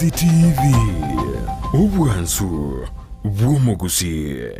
Ndizi TV, obwansu bw'omogusii.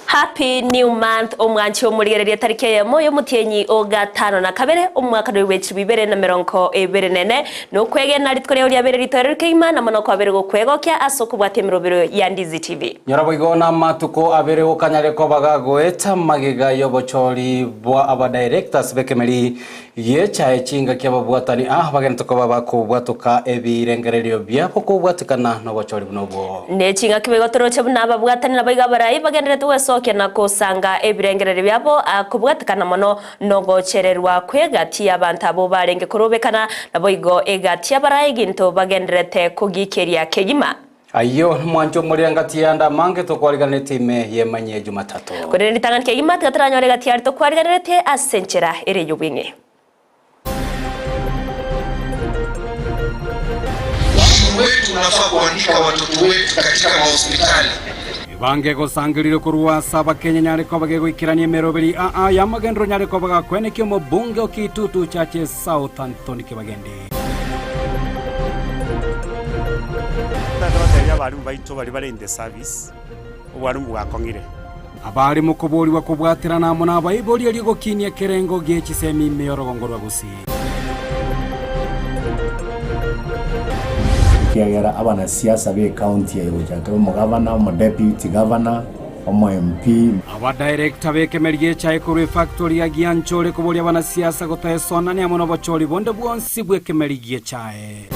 Happy new month omwanchi omorigereria etariki eyemo y'omotienyi o gatano na kabere omwaka noigwe chilifu ibere na merongo ebere na ene nokwegena rituko riao riabeire ritoereru kegima na mono kwabeire gokwegokia ase okobwatia emerobero ya Ndizi TV. Nyora boigo namatuko abere gokanyare koba gagoeta magega y'obochori bwa abadirectors b'ekemeri Gi'echae chingaki ababwatani aa bagenderete koba bakobwatoka ebirengererio biabo kobwatekana nobochori buna obwo. Ne chingaki boigo toroche buna ababwatani naboigo abarai bagenderete gwesokia na gosanga ebirengererio biabo aa kobwatekana mono nogochererwa kw'egati y'abanto abwo barenge korobekana, naboigo egati y'abarai ginto bagenderete kogikeria kegima. Ayio nomwancho omorere ngati y'ande amange tokwariganetie ime y'emanyia Jumatatu. Korende ritang'ani kegima tiga toranyore egati y'aria tokwariganeretie ase enchera ere y'obweng'e. Watu wetu unafaa kuandika watoto wetu katika mahospitali. Ebango egosangereire korwa ase Abakenya nyare koba gegoikerania emeroberi aa y'amagenderero nyare koba gakwenekia omobunge o Kitutu Chache South Anthony Kibagendi. Totebia abalimu baito baria bare in the service, obwalimu bwakong'ire. Abare mokoborigwa kobwaterana amo nabaibori erio gokinia ekerengo gie chisemi ime y'orogongo rwa Gusii. Ekiagera abanasiasa b'ecounty eye gochakera omogavana, omodeputy governor, omo MP, Abadirector b'ekemeri gi'echae korwa efactory ya Gianchore koboria abanasiasa gotaesonania amo nobochori bonde bwonsi bw'ekemeri gi'echae.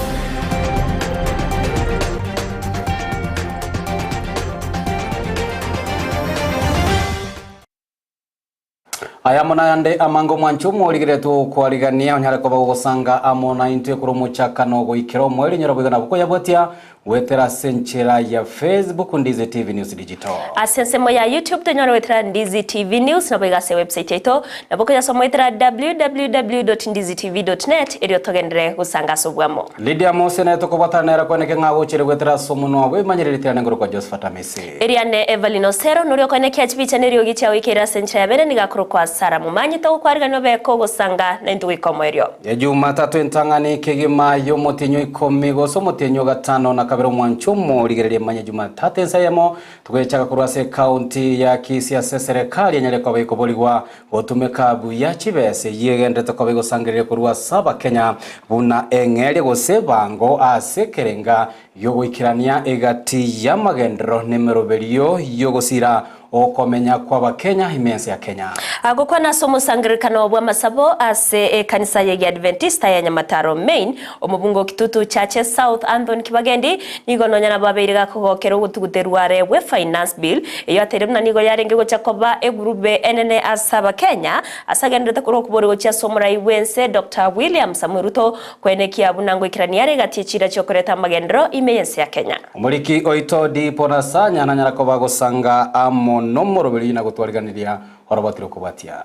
Aya amo nayande amange omwancho omorigereretwe gokwarigania onyare koba gogosanga amo naintwe korwa omochakano goikera omoerio onyare boigo nabo koyabwatia Goetera ase enchera ya Facebook Ndizi TV News Digital. Ase ensemo ya YouTube tonyore goetera Ndizi TV News naboigo ase ewebsite yaito nabo okoyasoma goetera www.ndizitv.net erio togenderere gosanga ase obwamo. Lydia Mose nere tokobwatana nere kweneke ng'a agochere goetera ase omonwa bw'ebimanyererio tirane ngoro kwa Josephat Amisi. Eriane Evelyn Osero noria okoenekia chibicha na eriogi chiagoikeire ase enchera ya bene nigo akorokwa Sarah Momanyi togokwarigania obe kogosanga naintwe goika omoerio. Ejumatatu entang'ani kegima y'omotienyi o ikomi gose omotienyi o gatano na kabere omwancho omorigereria emanye Jumatatu ensa eyemo togechaka korwa ase ekaunti ya Kisii ase eserekari enyare koba ekoborigwa gotumeka buya chibesa eyio egenderete koba egosangereria korwa ase abakenya buna eng'eria gose ebango ase ekerenga giogoikerania egati y'amagenderero nemeroberio y'ogosira Okomenya kw'Abakenya ime ense ya Kenya. Agokwana ase omosangererekano bw'amasabo ase ekanisa y'Egiadventista ya Nyamataro Main, omobunge o Kitutu Chache South Anthony Kibagendi nigo nonya nabo abeire gakogokera ogotuguterwa are gwe Finance Bill eyio ateire buna nigo yarenge gocha koba egurube enene ase Abakenya ase agenderete korwa okobori gochia ase omorai bw'ense Doctor William Samoei Ruto koenekia buna ngoikerania are egati y'chiira chiokoreta amagenderero ime y'ense ya Kenya. Omoriki oito Dipo na Sanya nanyara koba gosanga amo nomoroberi na gotwariganiria oroboti rokobwatia.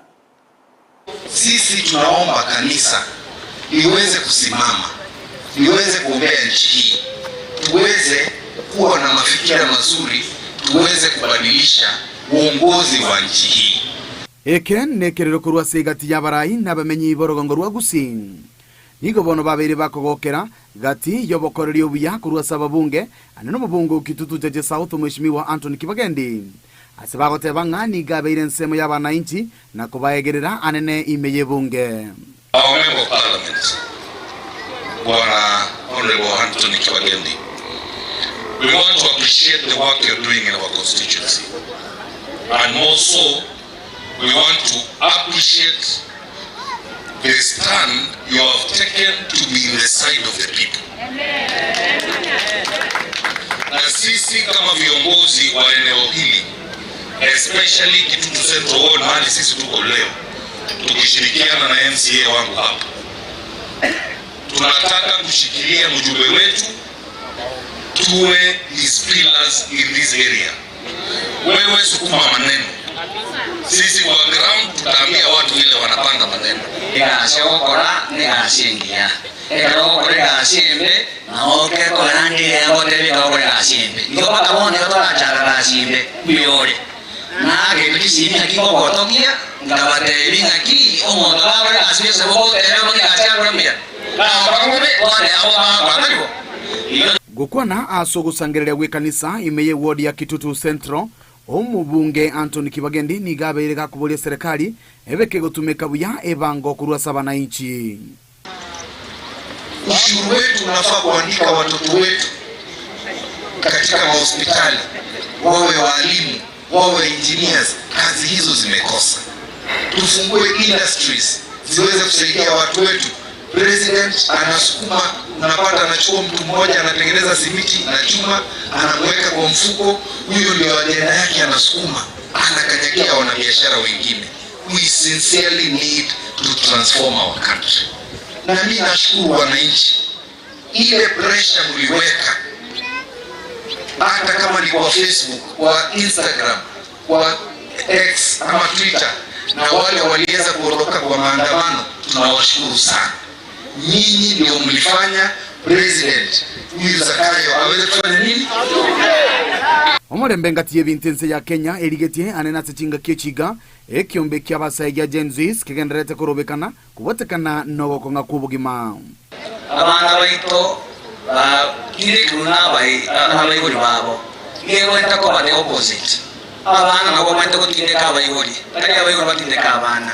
Sisi tunaomba kanisa liweze kusimama, liweze kuombea nchi hii, tuweze kuwa na mafikira mazuri, tuweze kubadilisha uongozi wa nchi hii. Eke nekerero korwa ase egati y'abarai na abamenyi b'orogongo rwa Gusii. Nigo bono babeire bakogokera gati y'obokoreri obuya korwa ase ababunge, ande nomobunge o Kitutu Chache South Omweshimiwa Anthony Kibagendi, ase bagoteba ng'a nigo abeire ensemo y'abanainchi na kobaegerera anene ime y'ebunge. Our Member of Parliament Bwana Honourable Anthony Kibagendi, we want to appreciate the work you're doing in our constituency and more so we want to appreciate. The stand you have taken to be in the side of the people. Na sisi kama viongozi wa eneo hili especially Kitutu Central Ward mahali sisi tuko leo, tukishirikiana na MCA wangu hapa, tunataka kushikilia mjumbe wetu, tuwe his pillars in this area. Wewe sukuma maneno, sisi kwa ground tutaambia watu vile wanapanga maneno. Egasi ogokora negasi engiya, ekero ogokora egasi embe nabo okekora naende egento gotebia ekero ogokora egasi embe. Igo mpaka bono igo torachaka gasi embe mbuya ore. Naagete chisimi ng'aki ngogotogia, nkabatebia ng'aki omonto gakora egasi gose bogoteba buna egasi akore mbuya, gakora bobe gwateba bobe agakora tari bo? Igo. Gokwana ase ogosangereria gw'ekanisa ime y'eward ya Kitutu Central, Omobunge Anthony Kibagendi nigo abeire gakoboria eserekari ebeke gotumeka buya ebango korwa ase abanainchi. Ushuru wetu unafaa kuandika watoto wetu katika mahospitali, wawe waalimu, wawe engineers. Kazi hizo zimekosa. Tufungue industries ziweze kusaidia watu wetu. President anasukuma, unapata anachukua mtu mmoja anatengeneza simiti na chuma, anamweka kwa mfuko, huyo ndio ajenda yake, anasukuma, anakanyagia wanabiashara wengine. We sincerely need to transform our country. Na mimi nashukuru wananchi, ile pressure mliweka, hata kama ni kwa Facebook, kwa Instagram, kwa X ama Twitter, na wale waliweza kuondoka kwa maandamano, tunawashukuru sana. Nyinyi ndio mlifanya president huyu Zakayo aweze kufanya nini? Omorembe ngati y'ebinto ense ya Kenya erigetie ane nase chingaki echiga, ekiombe ki'abasae gia Gen Zs kegendererete korobekana kobwatekana nogokong'a kw'obogima. Abana baito bakire nabaibori babo, nigo egwenerete koba the opposite. Abana nabo bagwenerete gotindeka abaibori, tari abaibori batindeke abana.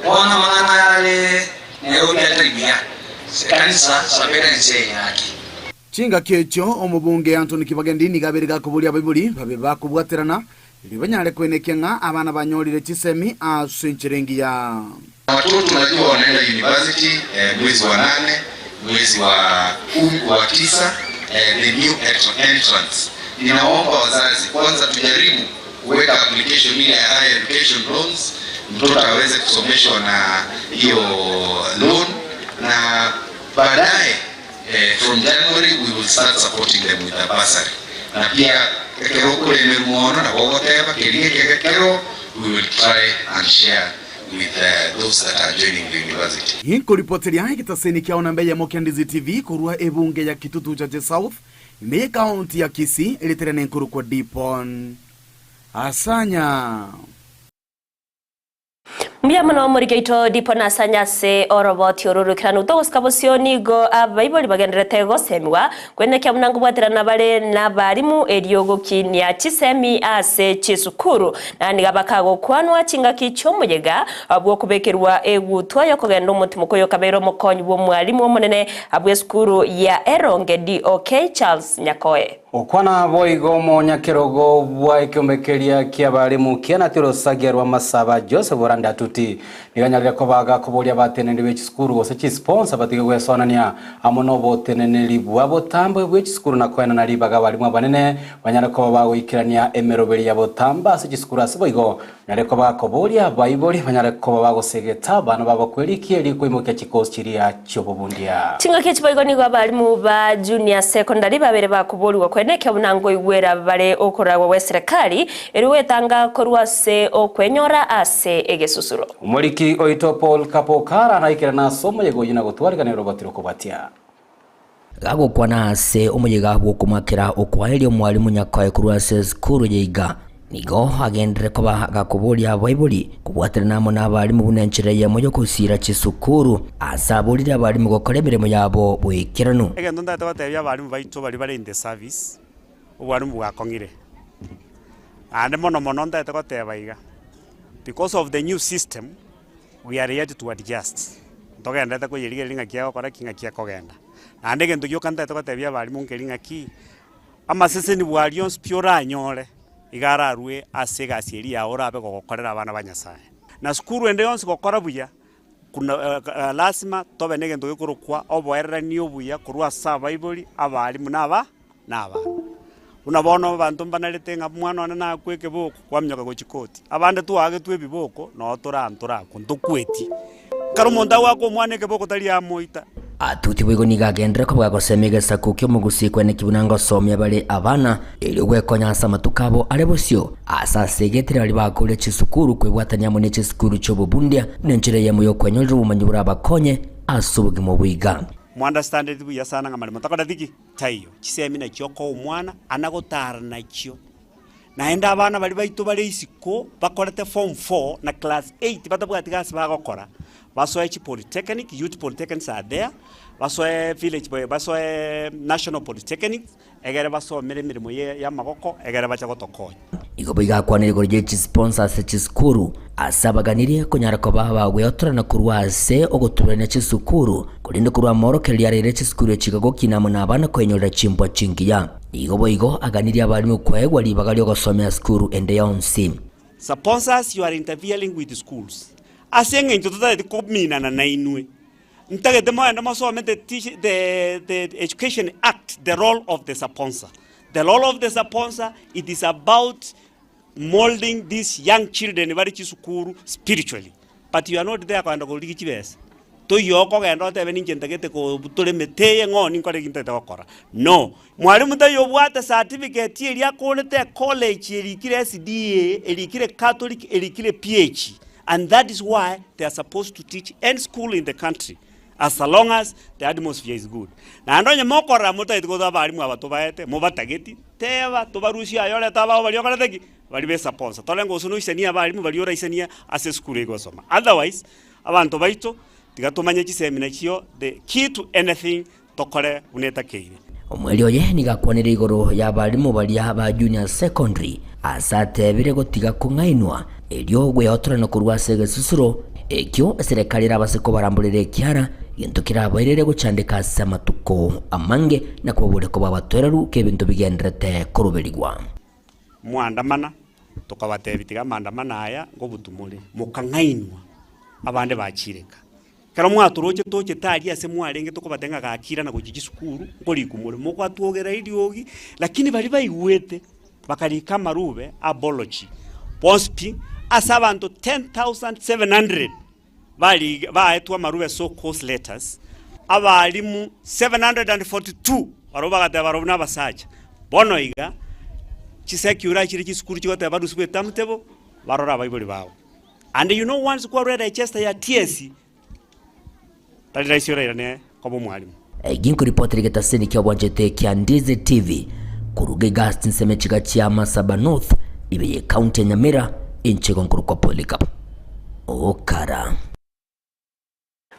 Bono amang'ana aya are Nairobi atari buya, ekanisa sabera ense eye gaki. Chingaki echio omobunge Anthony Kibagendi nigo abeire gakoboria abaibori babe bakobwaterana erio banyare koenekia ng'a abana banyorire chisemi ase enchera engiya. Watoto najua wanaenda university mwezi wa nane, mwezi wa kumi, wa tisa, the new entrants. Ninaomba wazazi kwanza tujaribu kuweka application ile ya higher education loans, mtoto aweze kusomeshwa na hiyo loan, na baadaye from January we will start supporting them with a bursary. Na pia ekero okoremerwa mono nabo ogoteba keria ekege kero we will try and share with those that are joining the university. Inkoripoteria egetaseni kiao namba eyemo kia Ndizi TV korwa ebunge ya Kitutu Chache South ime y'ekaunti ya Kisii eritere nenkorokwa Dipon Asanya. Mbuya mono omoriki oito Dipon Asanya ase oroboti oru oroikeranu. Togosika bosio nigo abaibori bagendererete gosemigwa kwenekia buna nkobwaterana bare nabarimu erio gokinia chisemi ase chisukuru na nigo bakagokwanwa chingaki chi'omoyega bw'okobekerwa egutwa y'okogenda omotimoka oyo okabeire omokonyi bw'omwalimu omonene bw'esukuru ya Eronge DOK Charles Nyakoe. Okwana boigo omonyakerogo bwa ekeombe keria ki'abarimu kianati orosagia rw'amasaba Joseph Orande Atuti nigo anyarire koba gakoboria abateneneri be chisukuru gose chisponsa batige gwesonania amo noboteneneri bwa botambe bwe chisukuru na koenana ribaga abarimu abanene banyare koba bagoikerania emeroberi ya botambe ase chisukuru ase boigo Nyare koba gakoboria abaibori banyare koba bagosegeta abana babo kwerikia erio koimokia chikosi chiria chi'obobundia. Chingaki echi boigo nigo abalimu ba Junior Secondary babere bakoborigwa kwenekio buna nkoigwera bare okoragwa gwe serikali erio gwetanga korwa ase okwenyora ase egesusuro. Omoriki oito Paul Kapokara naikerane ase omoyega oyio na gotwarigania oroboti rokobwatia. Gagokwana ase omoyega bw'okomoakera okwaeria omwalimu Nyakoe korwa ase esukuru ya Iga, nigo agenderere koba gakoboria abaibori kobwaterana amo nabarimu buna enchera eyemo y'ogosiira chisukuru, ase aborire abarimu gokora emeremo yabo boikeranu. Egento ntagete gotebia abalimu baito baria bare in the service, obwalimu bwakong'ire. Naende mono mono ntagete goteba iga, because of the new system, We are yet to adjust, ntogenderete koyerigereria ng'aki egokora ki, ng'aki ekogenda. Naende egento gioka ntagete gotebia abalimu nkeri ng'aki, amaseseni bwaria onsi pi oranyore, iga ararue ase egasi eria yago orabe gogokorera abana ba Nyasaye. Na sukuru ende yonsi gokora buya. Kuna lasima tobe na egento gekorokwa oboererani obuya korwa ase abaibori, abalimu na aba na abana. Buna bono abanto mbanarete ng'a omwana one nakwe ekeboko, kwaminyoka gochia koti. Abande twaagetwe ebiboko, noo tore ntorakwa, ntokweti. Ekero omonto agoaka omwana ekeboko tari amoita. Atuti boigo nigo agenderere koba gagosema egesaku ki'omogusii kweneki buna ngosomia bare abana, erio gwekonya ase amatuko abo are bosio, ase asegetire baria bakoria chisukuru kwebwatania amo ne chisukuru chi'obobundia buna enchera eyemo y'okwenyorera obomanyi borabakonye ase obogima obo iga. Mo-understandeti buya sana ng'a maremo takoreti ki? Taiyo. Chisemi nachio okoa omwana, ana gotara nachio. Naende abana baria baito bare isiko bakorete form four na class eight batabwati gasi bagokora, basoe chipolytechnic, youth polytechnics are there, basoe village basoe national polytechnics, egere basomere emeremo ye y'amagoko egere bache gotokonya. Igo boigo akwanire igoro ye chisponsa ase chisukuru, ase abaganirie konyara koba abagweotorana korwa ase ogoturania chisukuru, korende korwa amorokererio areire chisukuru echi gokina amo nabana koenyorera chimbwa chingiya. Nigo boigo aganirie abarimu koegwa ribaga ri'ogosomera sukuru ende yonsi. Sponsors you are interfering with schools ase eng'encho totageti kominana nainwe ntagete mogende mosome the teach the the education act the role of the sponsor the role of the sponsor it is about molding these young children bare chisukuru spiritually but you are not there kogenda korigia chibesa toiyo okogenda otebe ninche ntagete kobutora emete eye ng'o ninkore eki ntagete gokora no. Mwalimu taiyo obwate certificate eria akorete ecollege erikire SDA, erikire Catholic, erikire PH and that is why they are supposed to teach any school in the country as long as the atmosphere is good. Naende onye mokorora motagete gotoa abalimu aba tobaete, mobatageti, teba tobarusie aye orete abao baria okorete ki? Baria be sponsor. Tore gose noisanie abalimu baria oraisanie ase esukuru egosoma. Otherwise, abanto baito tiga tomanye chisemi nachio the key to anything tokore buna etakeire. Omweri oye nigo akwanire igoro y'abalimu baria ba Junior Secondary ase atebire gotiga kong'ainwa erio gweotorana korwa ase egesusuro ekio eserekari erabase kobaramborera ekiara gento kerabairere gochandeka ase amatuko amange na kobaboria koba abatoereru k'ebinto bigenderete koroberigwa. Mwandamana, tokabatebia tiga amandamano aya ngobutu more, mokang'ainwa, abande bachireka. Ekero mwatoroche tochete aria ase mwarenge tokobatebia ng'a gaki irana gochia chisukuru, nkorikwa more, mogatwogera eriogi, lakini baria baigwete bakarika amarube apology bonsi pi, ase abanto 10,700 bari baetwe amarube so cause letters, abalimu 742 barobwo bagateba barobwo na abasacha. Bono iga, chisecular chire chisukuru chigoteba barusigwe etimetable, barore abaibori babo. And you know once kwarure Leicester ya TSC, tari rahisi orairane koba omwalimu. Ginkoripotera egetaseni ki'obwanchete kia Ndizi TV koruga iga chinsemo chiga chia Masaba North ibe ye county ya Nyamira inche igo nkorokwa Polycarp Okara.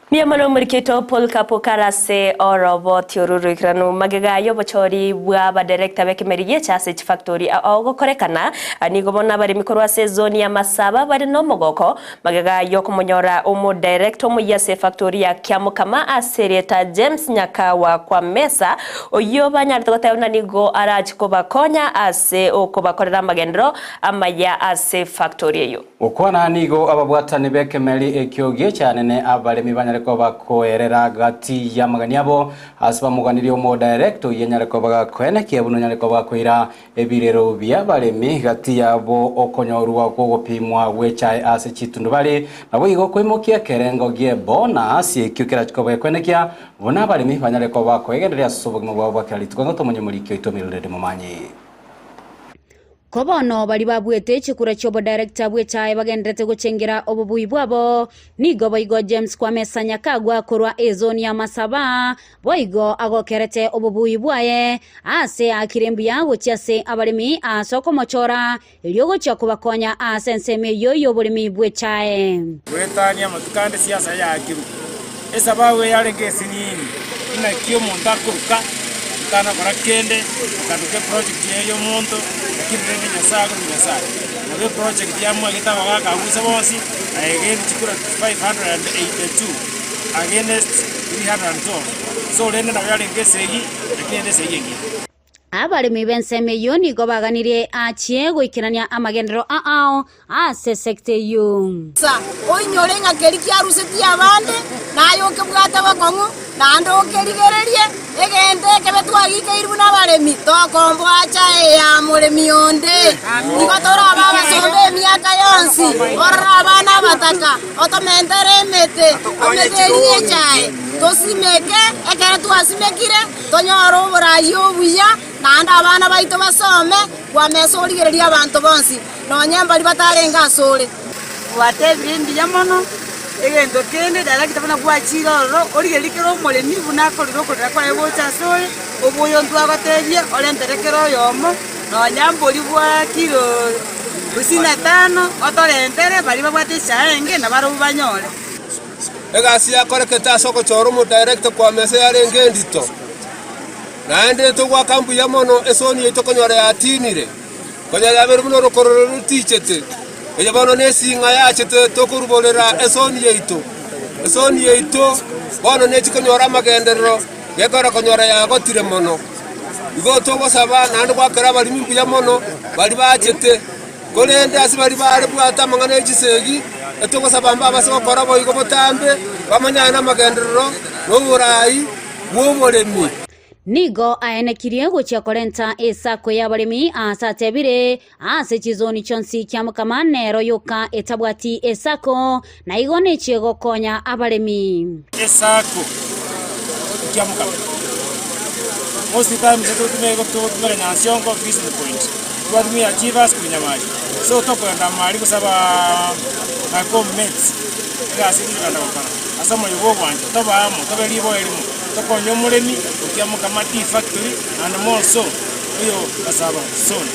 Mbuya mono omorikito Polycarp Okara ase oroboti oru roikeranu magega y'obochori bw'abadirector b'ekemeri gi'echa ase chifactori ogokorekana. Nigo bono abaremi korwa ase ezoni ya Masaba bare nomogoko magega y'okomonyora omodirector omoyia ase efactori ya Kiamokama ase erieta James Nyakawa Kwamesa oyio banyarete goteba buna nigo arache kobakonya ase okobakorera amagenderero amaya ase efactori eyio. Gokwana nigo ababwatani b'ekemeri ekio gi'echaanene abaremi banyare koba bakoerera gati y'amagani abo, ase bamoganirie omodirector oyio anyare koba gakoenekia buna onyare koba gakoira ebirero bi'abaremi gati yabo okonyorwa kw'ogopimwa gw'echae ase chitundubari, naboigo koimokia ekerengo gi'ebonus ekio kerache koba gekoenekia buna abaremi banyare koba bakoegendereria ase obogima bwabo bwa kera rituko. Ng'a tomonye omoriki oito Mildred Momanyi. Ko bono baria babuete chikura chi'obodirector bw'echae bagenderete gochengera obobui bwabo, nigo boigo James Kwamesa Nyakagwa korwa ezoni ya Masaba boigo agokerete obobui bwaye ase aakire mbuya gochia ase abaremi ase okomochora erio gochia kobakonya ase ensemo eyio y'oboremi bw'echae. Goetania amatuko ande siasa yaakirwe. Esababu eyarenge esinini, inaki omonto akoruka, otanakora kende, okaruka eproject eye ya omonto, lakini rende Nyasaye akorwa Nyasaye. Nabo eproject yamwagete abagaka abwo bonsi, I gave chikura 582 against 312. So rende nabo yarenge esegi, lakini ende esegi engiya. Abaremi b'ensemo eyio nigo baganirie achie goikerania amagenderero ao ase esekta eyio. Asa oinyore ng'a keria kiarusetie abande, naye okebwate bokong'u, naende okerigererie egento ekebe twagikeirwe buna abaremi, tokomboacha eya moremi onde. Igo torabe abasomba emiaka yonsi, orore abana abataka, otomentere emete, emete eria y'echae, tosimeke, ekero twasimekire, Tonyore oboraai obuya, naende abana baito basome, kwamesa origererie abanto bonsi, nonya mbaria batarenge asore. Gwatebire mbuya mono, egento kende director buna gwachire ororo, origererie kera omoremi buna akorire okorera kwaye gocha asore, oboyo ntwagotebia orentere kera oyomo, nonya mbori bwa kilo hamsini na tano, otorentere baria babwate echae enge nabarobwo banyore. Egasi yakorekete ase ogochora omodirector kwamesa yarenge endito, naende togoaka mbuya mono esoni yaito konyora yatinire, konya yabeire buna orokororo rotichete. Eye bono nesing'a yachete tokoruborera esoni yaito. Esoni yaito bono nechi konyora amagenderero gekora konyora yagotire mono. Igo togosaba naende goakera abaremi mbuya mono baria bachete. Korende ase baria bare bwate amang'ana e chisegi, etogosaba mbabase gokora boigo botambe, bamanyane namagenderero na oboraai bw'oboremi. Nigo aenekirie gochia korenta esako y'abaremi aase atebire, Ase chizoni chionsi kiamokama nero yoka etabwati esako, na igo nechie gokonya abaremi. Esako kiamokama. Most times togotumeka Nyansiongo visiting point. Twatumia Chivas korwa Nyamari. So tokogenda Mari gosaba my co-mates egasi eye tokogenda gokora ase omoyo bwa obwanchani tobe amo tobe riboyo erimo tokonye omoremi gokia mokama tea factory and more so oyo Masaba zone.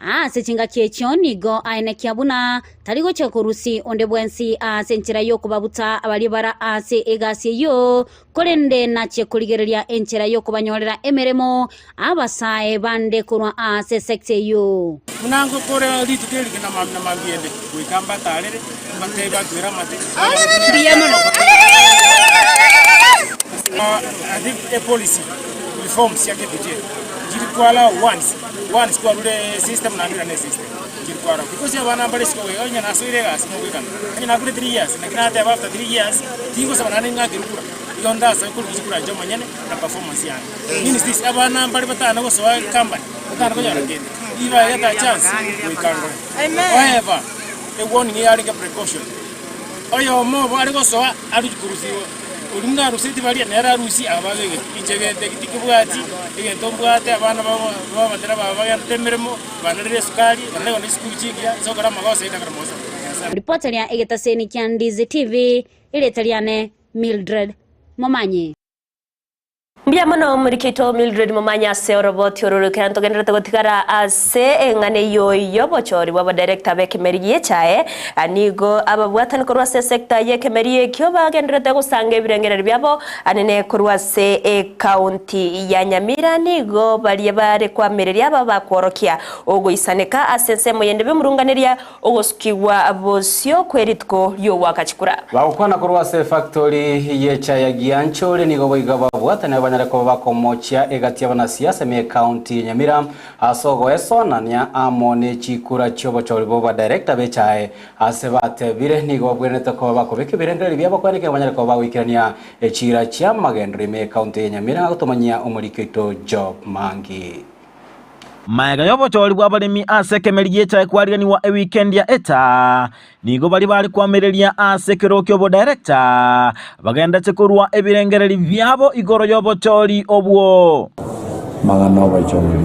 Ase chingaki echio nigo aenekia buna tari gochia korusia onde bwensi ase enchera y'okobabuta baria bara ase egasi eyio, Korende nachie korigereria enchera y'okobanyorera emeremo abasae bande korwa ase esecta eyio. Buna ngokora rituko eri na mambia ende, goika mbatarere, mbatebie batwere amate. I think a policy reforms cia KPJ nchiri kwala once once kwarure system naende oirane system nchiri kwara because abana mbare isiko goika onye nasoire egasi mogoikana onye nakure 3 years naki nateba after 3 years Tingosaba naende ng'akerwe kura, igo ndasabe korwa chikura inche omonyene na performance yane. Means this, abana mbare batana gosoa ecompany, batana konyora kende, if I get a chance, goika ndore. However, e warning yarenge precaution, oyomo obo are gosoa aruchi korusiwa, oria buna aruseti baria nere arusie aba babegete. Inche gento eki tikebwati, egento mbwate abana babatera baba bagenderete emeremo, banarire esukari, banarire kogenda chisukuru chingiya, ase okora amagoso aye ndakora amagoso. Nyasae. Ripoteria egetaseni kia Ndizi TV, Erieta riane Mildred Momanyi. Mbuya mono omorikeito Mildred Momanyi ase oroboti oro rw'ekero ntogenderete gotigara ase eng'ana eyio y'obochori bw'abadirector b'ekemeri gi'echae. Nigo ababwatani korwa ase esector y'ekemeri ekio bagenderete gosanga ebirengererio biabo anene korwa ase ecounty ya Nyamira nigo baria bare koamereria aba bakworokia ogoisaneka ase ensemo yende bemurunganeria Ogosukigwa bosio kwe rituko ri'ogoaka chikura. Bagokwana korwa ase efactori y'echae ya Gianchore nigo boigo ababwatani banyare koba bakomochia egati y'abanasiasa ime y'ecounty ya Nyamira ase ogoesoanania amo ne chikura chi'obochori bw'obadirector b'echae ase batebire nigo babwenerete koba bakobeka ebirengererio biabo kwenekera banyare koba bagoikerania echiira chi'amagenderero ime y'ecounty ya Nyamira gotomanyia omoriki oito Job Mangi. Magega y'obochori bw'abaremi ase ekemeri gi'echae kwariganigwa ewikendi ya eta, nigo baria bare koamereria ase ekerogo ki'obodirector bagenderete korua ebirengererio biabo igoro y'obochori obwo. Amang'ana 'obochori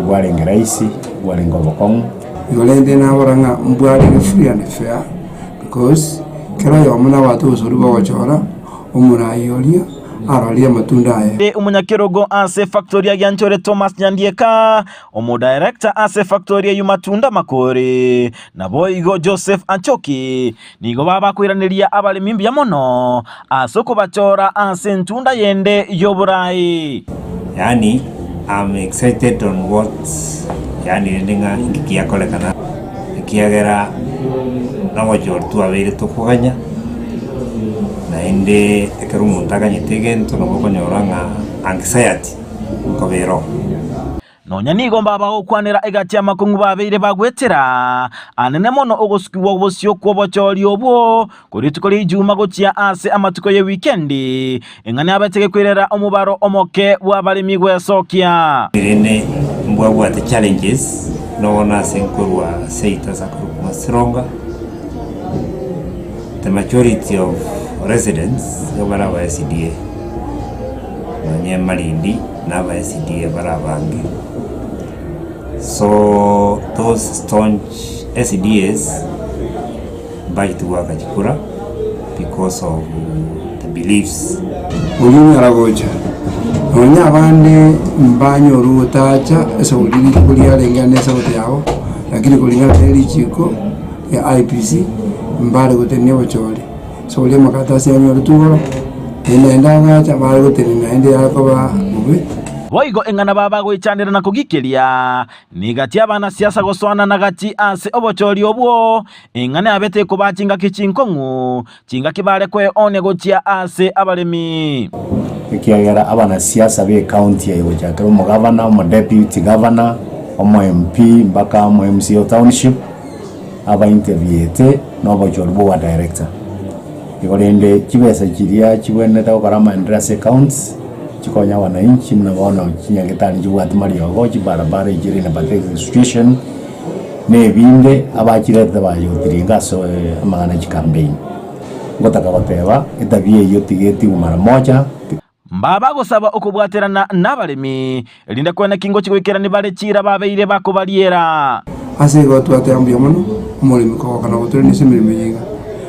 bwarenge rahisi, bwarenge obokong'u. Igo rende nabora ng'a mbwarenge free and fair because kera oyomo nabwate obosori bwa ogochora omorai oria arorie amatunda aye. Omonyakerogo ase efactori ya Gianchore Thomas Nyandieka, Omodirector ase efactori eyio Matunda Makori, naboigo Joseph Achoki nigo babakoiraneria abaremi mbuya mono ase okobachora ase entunda yende y'oborai. Yaani I'm excited on what yaani rende ng'a inki giakorekana ekiagera nogochora twabeire tokoganya, naende ekero omonto aganyete egento nabo okonyora ng'a anxiety nkobera oo. Nonya nigo mbabagokwanera egati y'amakong'u babeire bagwetera anene mono ogosukigwa bosio kw'obochori obwo Ko rituko ri'Ijuma gochia ase amatuko ye wikendi, eng'ana yabete gekoirera omobaro omoke bw'abaremi gwesokia. Rende mbwabwate challenges nobono ase nkorwa seito ase akorokwa Masironga, the majority of residents nigo bare aba SDA, nonye Malindi na aba SDA bare abange. So those staunch SDAs Mbaiti goaka chikura because of the beliefs. Oria onyara gocha, nonya abande mbanyore ogotacha esauti rituko riarenge ande esauti yabo, lakini kulingana ne richiko ria IEBC, mbare gotenenia obochori. So oria amakaratasi anyoretwe igoro, naende naende agacha bare gotenenia naende yakoba bobe. Boigo eng'ana babagoichanera na kogikeria, Nigati abanasiasa gosoanana gati ase obochori obwo, eng'ana yabete ekobaa chingaki chinkong'u, chingaki bare kweoonia gochia ase abaremi. Ekiagera abanasiasa b'ecounty eye gochakera omogavana, omodeputy governor, omo MP mpaka omo MCA o township aba interviewete na obochori bwa oba director. Igo rende chibesa chiria chibwenerete gokora amaendeleo ase ecounty chikonya wananchi buna bono chinyagetari nchibwati mariogo, chibarabara echire in a pathetic situation, na ebinde abachiretete bayotiringa ase amang'ana ya chicampaign. Ngotaka goteba etabia eyio tiga etigwe mara moja. Mbaba gosaba okobwaterana nabaremi, erinde kwene ki ngochia goikerania bare chiira babeire bakobariera. Ase igo twateba mbuya mono omoremi kogoka na gotorenia ase emeremo eye iga.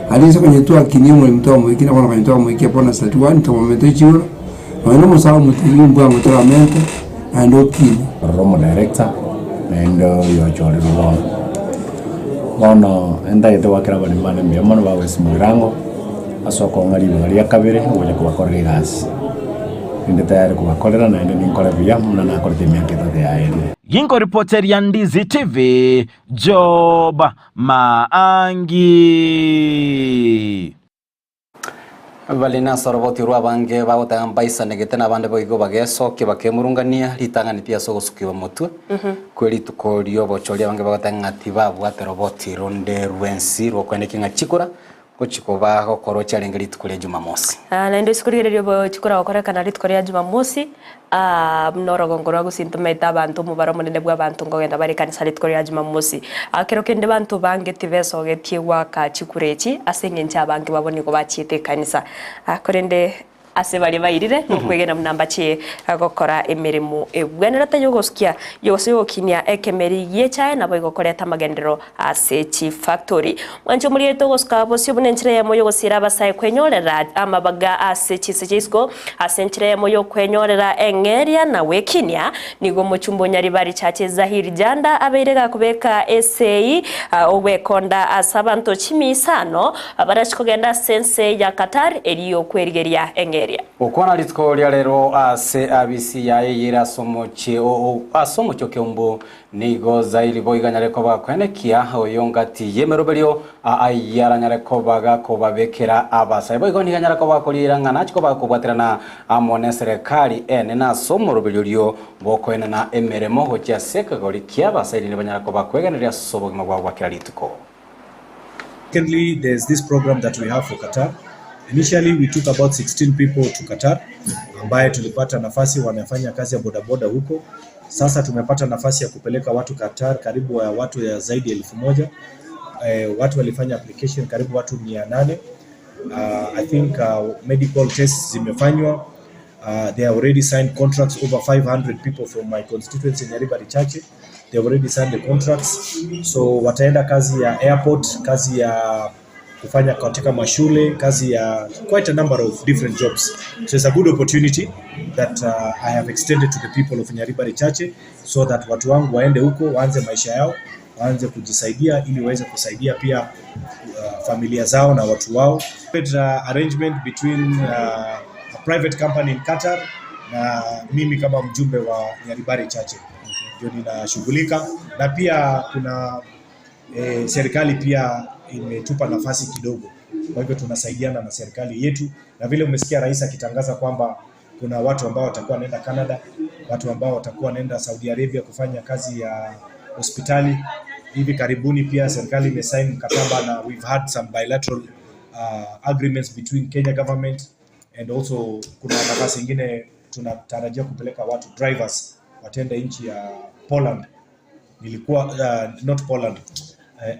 Aria ase konya twakinia omoremi twamoikia na bono konya twamoikia bonus 31 twamomenta echigoro, nonya na omosae omotienyi mbwango toramente naende okinie. Ororo omodirector naende oyochorirwe bono. Bono entagete goakera abaremi bane mbuya mono bagoesia mogirango ase okong'a ribaga ria kabere ogocha kobakorera egasi. Ninde tayari kobakorera naende ninkore buya buna nakorete emiaka etato yaerire. Ginkoripoteria Ndizi TV, Job Maangi. Bari nase oroboti rw'abange bagoteba mbaisanegete na abande boigo bagesokia bakemurungania ritang'ani pi ase ogosukigwa motwe kwe rituko ri'obochori. Abange bagoteba ng'a tibabwate roboti ronde rwensi rw'okoenekia ng'a chikura Gochia koba gokorwa chiarenge rituko ria Jumamosi. Naende ase korigereria obochia koragokorekana rituko ria Jumamosi, buna orogongo rwa gose ntomaete abanto omobaro omonene bw'abanto nkogenda bare ekanisa rituko ria Jumamosi. Kero kende banto bange tibesogetie goaka chikura echi ase eng'encho abange babo nigo bachiete ekanisa. Korende Ase baria bairire nokwegena buna mbachie gokora emeremo ebwenerete y'ogosukia gose y'ogokinia ekemeri gi'echae naboigo koreta amagenderero ase chifactori. Mwanche omoriete ogosuka bosio buna enchera eyemo y'ogosiira abasae kwenyorera amabaga ase chinse chia isiko ase enchera eyemo y'okwenyorera eng'eria na gwekinia. Nigo omochumba o Nyaribari Church Zahir Janda abeire gakobeka esei ogwekonda ase abanto chimia isano Abarachie kogenda ase ense ya Qatar erio kwerigeria eng'eria. Gokwana rituko ria rero ase abisi yaye eyere ase omochie o ase omochie o Keumbu, nigo Zairi boigo anyare koba koenekia oyo ngati y'emeroberio ayaranyare koba gakobabekera abasae. Boigo nigo anyare koba gakoriera ng'a nachie koba gakobwaterana amo neserekari enene ase omoroberio orio bw'okoenana emeremo gochia ase ekegori ki'abasae erinde banyare koba kwegeneria ase obogima bwabo bwa kera rituko. Secondly, there's this program that we have for Qatar. Initially, we took about 16 people to Qatar ambaye tulipata nafasi wanafanya kazi ya bodaboda huko. Sasa tumepata nafasi ya kupeleka watu Qatar karibu ya watu ya zaidi ya 1000. Watu walifanya application karibu watu 800. I think medical tests zimefanywa. They have already signed contracts over 500 people from my constituency Nyaribari Chache. They have already signed the contracts. So wataenda kazi ya airport, kazi ya kufanya katika mashule, kazi ya quite a number of different jobs. So it's a good opportunity that I have extended to the people of Nyaribari Chache so that watu wangu waende huko waanze maisha yao, waanze kujisaidia ili waweze kusaidia pia familia zao na watu wao. Arrangement between a private company in Qatar na mimi kama mjumbe wa Nyaribari Chache ndio ninashughulika, na pia kuna serikali pia imetupa nafasi kidogo, kwa hivyo tunasaidiana na serikali yetu, na vile umesikia rais akitangaza kwamba kuna watu ambao watakuwa wanaenda Canada. watu ambao watakuwa wanaenda Saudi Arabia kufanya kazi ya hospitali. Hivi karibuni pia serikali imesign mkataba na we've had some bilateral agreements between Kenya government and also kuna nafasi ingine tunatarajia kupeleka watu drivers watende nchi ya Poland. Nilikuwa not Poland,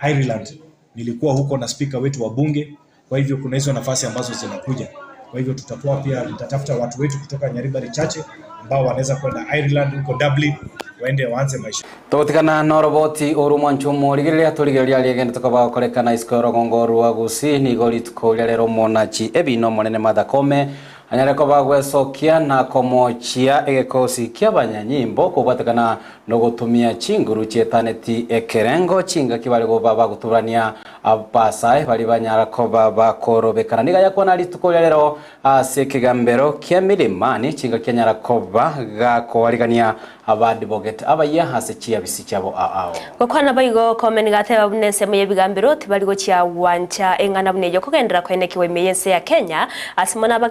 Ireland. Nilikuwa huko na spika wetu wa bunge. Kwa hivyo kuna hizo nafasi ambazo zinakuja. Kwa hivyo tutakuwa pia tutatafuta watu wetu kutoka Nyaribari Chache ambao wanaweza kwenda Ireland huko Dublin waende waanze maisha. Tugutigana na oroboti oru mwancho omorigereria torigereria riegende tukoba gokorekana isiko ya orogongo rwa Gusii nigo rituko riria rero omonachi ebina omonene Martha Koome anyare koba gwesokia na komochia egekosi kia abanyanyimbo kobwatekana na ogotumia chinguru chietaneti ekerengo chingaki bare goba bagoturania abasae bari banyara koba bakorobekana niga yakwana rituko riria rero ase ekegambero kia Milimani chingaki anyara koba gakoarigania abadvocate abaya ase chiabisi chiabo ao. Gokwana boigo Koome nigo ateba buna ensemo ya ebigambero tibari gochia gwancha eng'ana buna eyo kogendera koenekiwa ime ya ense ya Kenya ase mono aba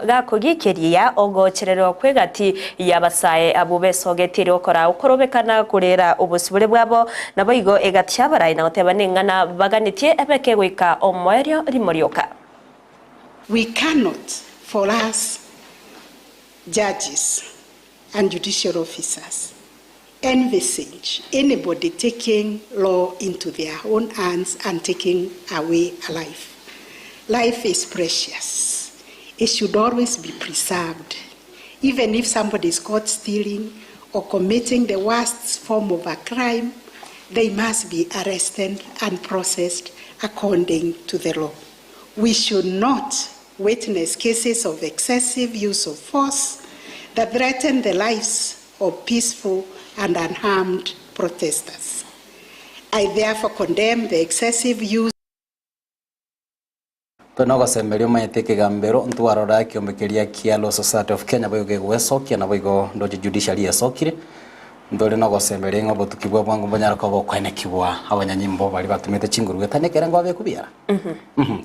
gakogikeria ogochererwa kwa egati ya abasae abwo besogetie gokora okorobekana korera obosibore bwabo nabo igo egati ya abarai na goteba na eng'ana baganetie ebeke goika omoerio rimo rioka. We cannot, for us judges and judicial officers, envisage anybody taking law into their own hands and taking away a life. Life is precious. It should always be preserved. Even if somebody is caught stealing or committing the worst form of a crime, they must be arrested and processed according to the law. We should not witness cases of excessive use of force that threaten the lives of peaceful and unarmed protesters. I therefore condemn the excessive use Tore nogosemeria omanyete ekegambero ntwarora ekiombe keria kia Law Society of Kenya boigo gegwesokia naboigo ndoche judiciary yesokire ntore nogosemeria ng'a obotuki bwa bwango mbonyare koba okoenekigwa abanyanyimbo baria batumete chinguru getani ekerengo babekubiara.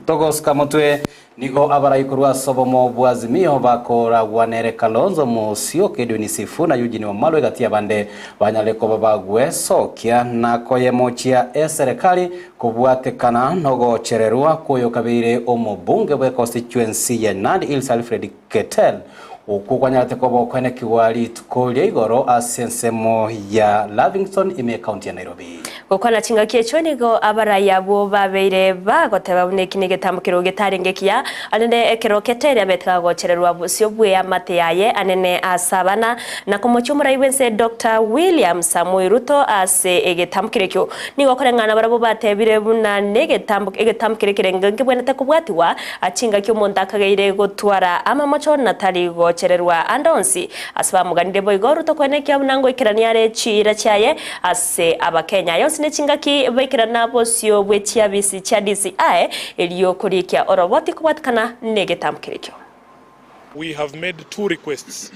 Togosuka motwe nigo abarai korwa ase obomo bwa Azimio bakoragwa nere Kalonzo Musyoka, Edwin Sifuna, Eugene Wamalwa egati abande banyare koba bagwesokia na koyemochia eserekari kobwatekana nogochererwa koyokabeire omobunge bwe constituency ya Nandi Hills Alfred Keter okwo kwanyarete koba okwenekigwa rituko ria igoro ase ensemo ya Lavington ime ekaunti ya Nairobi. Gokwana chingaki echio nigo abarai abwo babeire bagoteba buna eki negetambo getarenge ekiya anene ekero Keter abete kagochererwa bosio bw'eamate yaye anene ase abana na komochia omorai bwense Doctor William Samoei Ruto ase egetambo ekio. Nigo koreng'ana barabwo batebire buna negetambo egetambo kere kerenge nkebwenerete kobwatiwa chingaki omonto akageire gotwara amamocho na tari gochererwa ande onsi ase bamoganire boigo Ruto kwenekia buna ngoikerania are chiira chiaye ase abakenya. Yonsi ne chingaki baikerana bosio bwe chiabisi chia DCI erio korikia oroboti kobwatikana negetambo kerekio. We have made two requests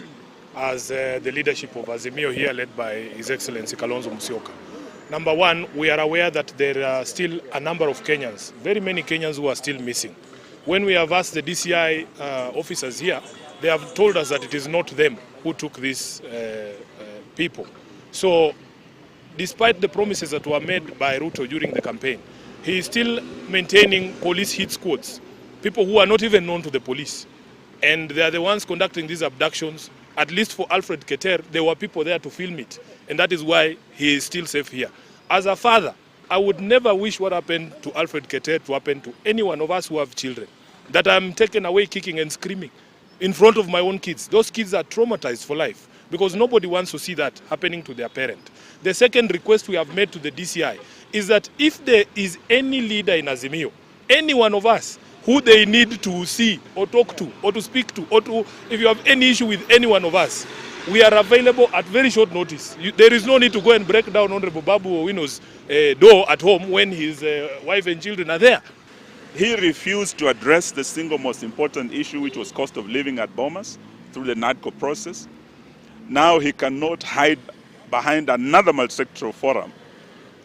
as the leadership of Azimio here led by His Excellency Kalonzo Musyoka. Number one, we are aware that there are still a number of Kenyans, very many Kenyans who are still missing. When we have asked the DCI officers here, they have told us that it is not them who took these people. So, despite the promises that were made by Ruto during the campaign, he is still maintaining police hit squads, people who are not even known to the police. And they are the ones conducting these abductions. At least for Alfred Keter, there were people there to film it. And that is why he is still safe here. As a father, I would never wish what happened to Alfred Keter to happen to any one of us who have children. That I'm taken away kicking and screaming in front of my own kids. Those kids are traumatized for life because nobody wants to see that happening to their parent. The second request we have made to the DCI is that if there is any leader in Azimio, any one of us who they need to see or talk to or to speak to, or to, if you have any issue with any one of us, we are available at very short notice. There is no need to go and break down Honorable Babu Owino's door at home when his wife and children are there. He refused to address the single most important issue, which was cost of living at Bomas through the NADCO process. Now he cannot hide behind another multi-sectoral forum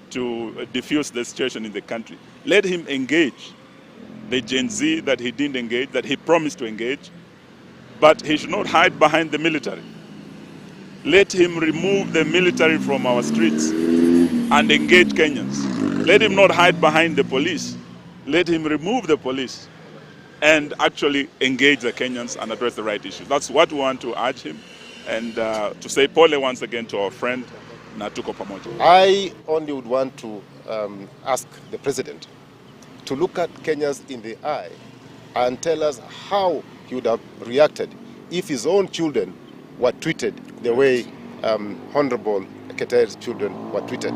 to diffuse the situation in the country. Let him engage the Gen Z that he didn't engage, that he promised to engage, but he should not hide behind the military. Let him remove the military from our streets and engage Kenyans. Let him not hide behind the police. Let him remove the police and actually engage the Kenyans and address the right issues. That's what we want to urge him and uh, to say pole once again to our friend na tuko pamoja. I only would want to um, ask the president to look at Kenyans in the eye and tell us how he would have reacted if his own children were treated the way um, Honorable Keter's children were treated.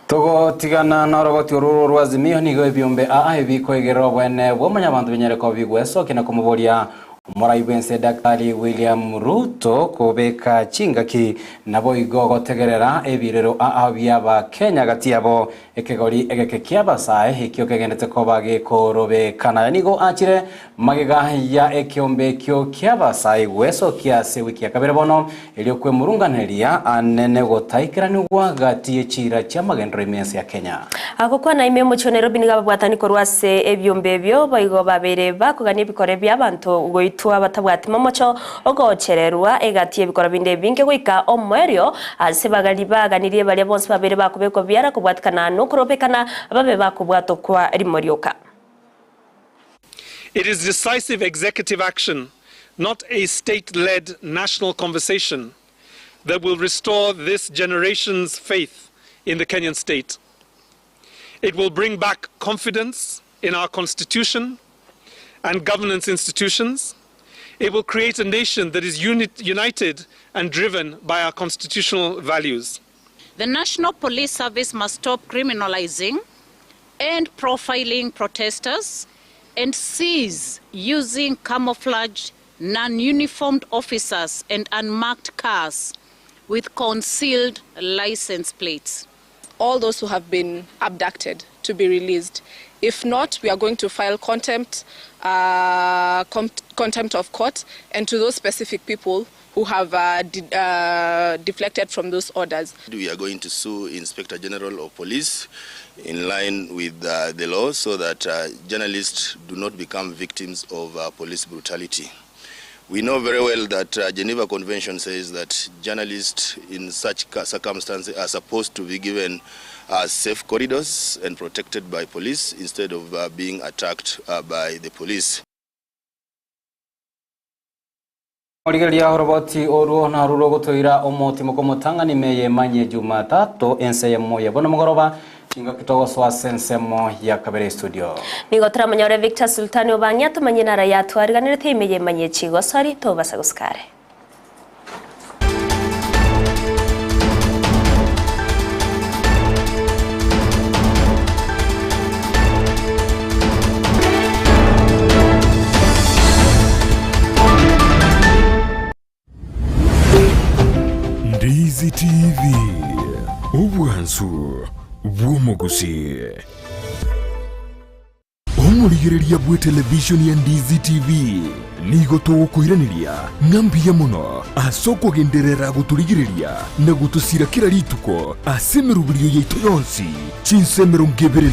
Togotigana norogoti ororo rwa Azimio nigo ebiombe aa ebikoigerera obwene bwomanya abanto binyare koba bigwesokia na komoboria omorai bwense Daktari William Ruto kobeka chingaki nabo igo gotegerera ebirero aa bi'abakenya gati yabo ekegori egeke kia abasae ekio kegendete koba gekorobekana nigo achire magega ya ekiombe ekio kia abasae gwesokia ase wiki ya kabere bono erio kwemurunganeria anene gotaikeraniwa gati echira chia magendero ime ya Kenya. Agokwana ime omochie wa Nairobi nigo ababwatani korwa ase ebiombe ebio boigo babere bakogania ebikore bia abanto goitwa batabwati momocho ogochererwa egati ebikoro binde ebinge goika omoerio ase bagari baganirie baria bonsi babere bakobekwa biara kobwatikana nokorobekana babe bakobwatwa kwa rimo rioka. It is decisive executive action, not a state-led national conversation, that will restore this generation's faith in the Kenyan state. It will bring back confidence in our constitution and governance institutions. It will create a nation that is united and driven by our constitutional values. The National Police Service must stop criminalizing and profiling protesters and cease using camouflaged, non-uniformed officers and unmarked cars with concealed license plates. All those who have been abducted to be released. If not, we are going to file contempt, contempt of court, and to those specific people who have deflected from those orders. We are going to sue Inspector General of Police in line with the law so that journalists do not become victims of police brutality. We know very well that Geneva Convention says that journalists in such circumstances are supposed to be given safe corridors and protected by police instead of being attacked by the police. Origereria oroboti oruo naruro gotoira omotimo komotang'ani meye manye Jumatatu ense ya moya bono mogoroba chingaki togosoa ase ensemo ya kabere studio. Nigo toramonyore Victor Sultani obang'ia tumanye nara yatwariganirete ime yemanye chigosori tobasa gosikare. Ndizi TV, obwansu bw'omogusi. Omorigereria bw'etelevishoni ya Ndizi TV nigo togokoiraneria ng'a mbuya mono ase okogenderera gotorigereria na gotosira kera rituko ase emeroberio yaito yonsi chinsa 24.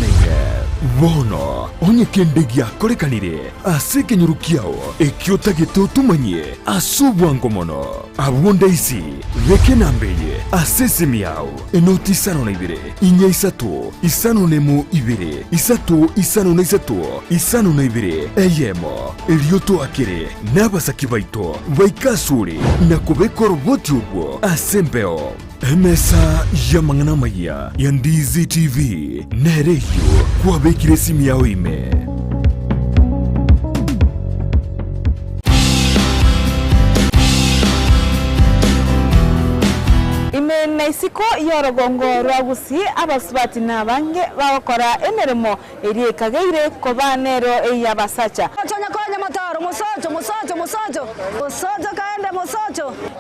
Bono onye kende giakorekanire ase ekenyoro kiao ekio otagete otomanyie ase obwango mono, abwo ndaisi beka enamba eye ase esimi yao, enoti 52 inya isato 51 2 3 53 52 eyemo, erio toakere nabasaki baito baike asore na kobeka oroboti orwo ase embeo. Emesa y'amang'ana amayia ya Ndizi TV nere eyio kwabekire esimi yao ime. Ime na isiko y'orogongo rwa Gusii abasubati nabange bagokora emeremo eria ekageire koba nero ey'abasacha.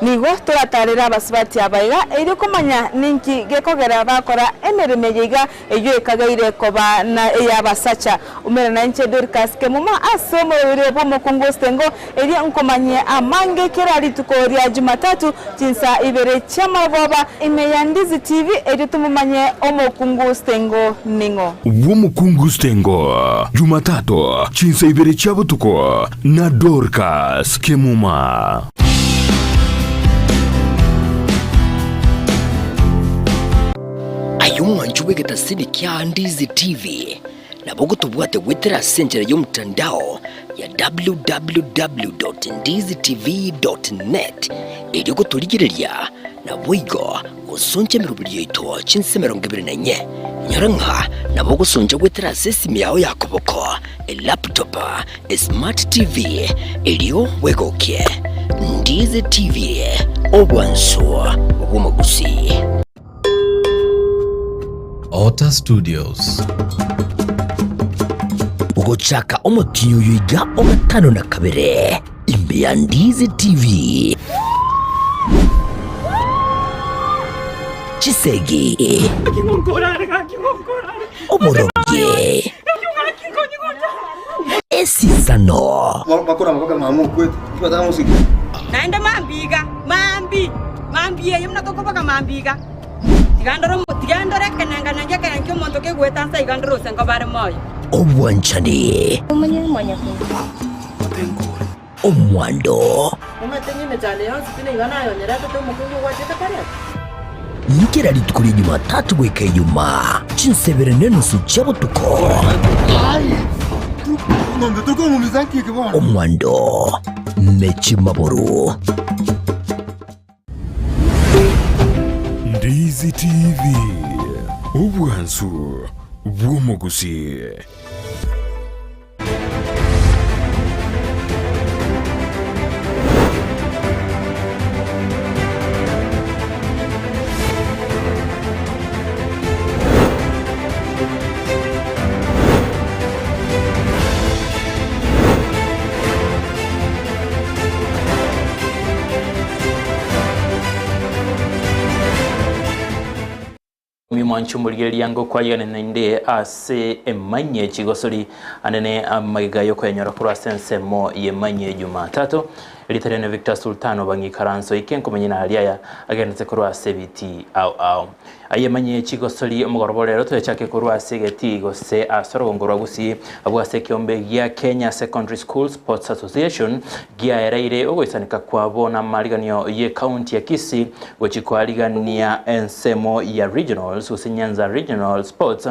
Nigo toratarere abasubati aba iga erio komanya ninki gekogera bakora emeremo eye iga eyio ekageire koba na ey'abasacha. Umera nainche Dorcas Kemuma ase omoroberi bw'omokungu Ostengo erio nkomanyie amange kera rituko ria Jumatatu chinsa ibere chi'amarogoba ime ya Ndizi TV erio tomomanye omokungu Stengo ning'o. Bw'omokungu Stengo, Jumatatu, chinsa ibere chia botuko, na Dorcas Kemuma. Aye omwancho bw'egetasini kia Ndizi TV, nabo ogotobwate goetera ase enchera y'omotandao ya www.ndizitv.net erio gotorigereria naboigo gosoncha emeroberi yaito chinsa 24. Inyora ng'a nabo ogosoncha goetera ase esimi yao ya koboko, elaptop, esmart TV, erio bwegokie. Ndizi TV, obwansu bw'omogusii. Otter Studios. Gochaka omotienyi oyo iga o gatano na kabere, imbe ya Ndizi TV. Chisegi, oborogi, esisano. Naende mambia iga, mambia, mambia eye buna tokoboka mambia iga, tiga ndore omo- tiga ndore ekenenganengi ekenene ki'omonto kegoeta nse iga ndore ose nkoba are moyo. Obwanchani, omwando. Omanyete ng'a emechando yonsi pi nigo nayonyeretete omokungu ogwachete koreta? Kera rituko ria Jumatatu goika Ijumaa, chinsa ibere na enusu chia botuko. Omwando ne chimaburu. Ndizi TV, obwansu bw'omogusii. Omwancho omorigereria ngokwayegana naende ase emanyie chigosori anene amaiga yokoyanyora korwa ase ensemo y'emanyie Jumatatu. Erieta riane Victor Sultan obang'ikaranso ike nkomenya na aria aya agendete korwa ase ebiti ao ao. Aye emanyie chigosori omogoroba orero toyachake korwa ase egetii gose ase orogongo rwa Gusii abwo ase ekeombe gia Kenya Secondary School Sports Association giaereire ogoisaneka kwabo namariganio y'ecounty ya Kisii Gochia koarigania ensemo ya Regionals gose Nyanza Regional Sports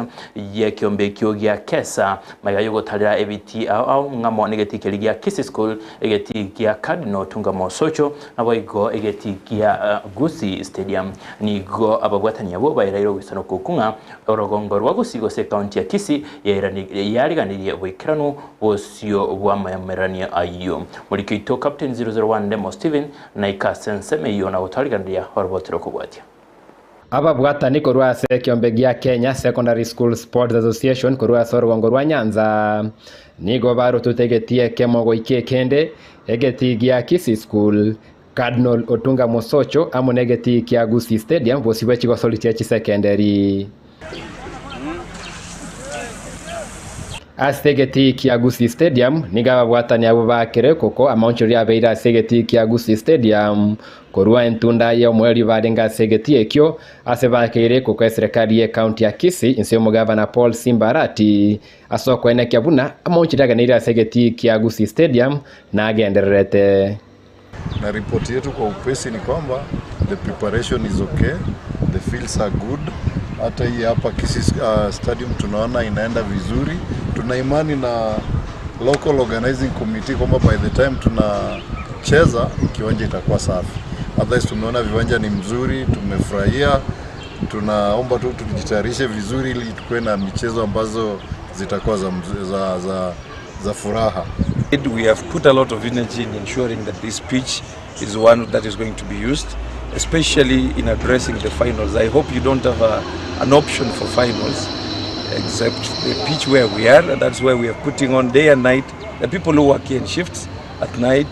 y'ekeombe ekio gia Kesa magega y'ogotarera ebitii ao ao ng'amo negetii keria gia Kisii School, egetii gia Cardinal Tungamo Socho naboigo egetii gia Gusii Stadium. Nigo ababwatani abwo bairaire ogoisanwa okwo ng'a orogongo rwa Gusii gose ekaunti ya Kisii yariganirie boikeranu bosio bw'amayameranio ayio. Moriki oito Captain 001 Ndemo Stephen Naika ase ensemo eyio na gotwarigereria oroboti rw'okobwatia. Ababwatani korwa ase ekiombe gia Kenya Secondary School Sports Association korwa ase orogongo rwa Nyanza nigo barotete egetii ekemo goika ekende, egetii gia Kisii School, Cardinal Otunga Mosocho amo negetii kia Gusii Stadium bosio bwe chigosori chie chisekenderi. Ase egetii kia Gusii Stadium nigo ababwatani abwo baakire koko amaonchorerio abeire ase egetii kia Gusii Stadium korwa entunda y'omoerio barenge ase egetii ekio ase bakeire koko eserekari y'ecounty ya Kisii inse y'omogavana Paul Simba Arati ase okoenekia buna amaonchorerio aganeire ase egetii kia Gusii Stadium nagendererete. Na ripoti yetu kwa upesi ni kwamba the preparation is okay, the fields are good. Hata hii hapa Kisii Stadium tunaona inaenda vizuri. Tuna imani na local organizing committee kwamba by the time tunacheza kiwanja itakuwa safi. Otherwise tumeona viwanja ni mzuri, tumefurahia. Tunaomba tu tujitayarishe vizuri ili tukuwe na michezo ambazo zitakuwa za, za, za, za furaha. We have put a lot of energy in ensuring that this pitch is one that is going to be used, especially in addressing the finals. I hope you don't have an option for finals except the pitch where we are, and that's why we are putting on day and night. The people who work here in shifts at night,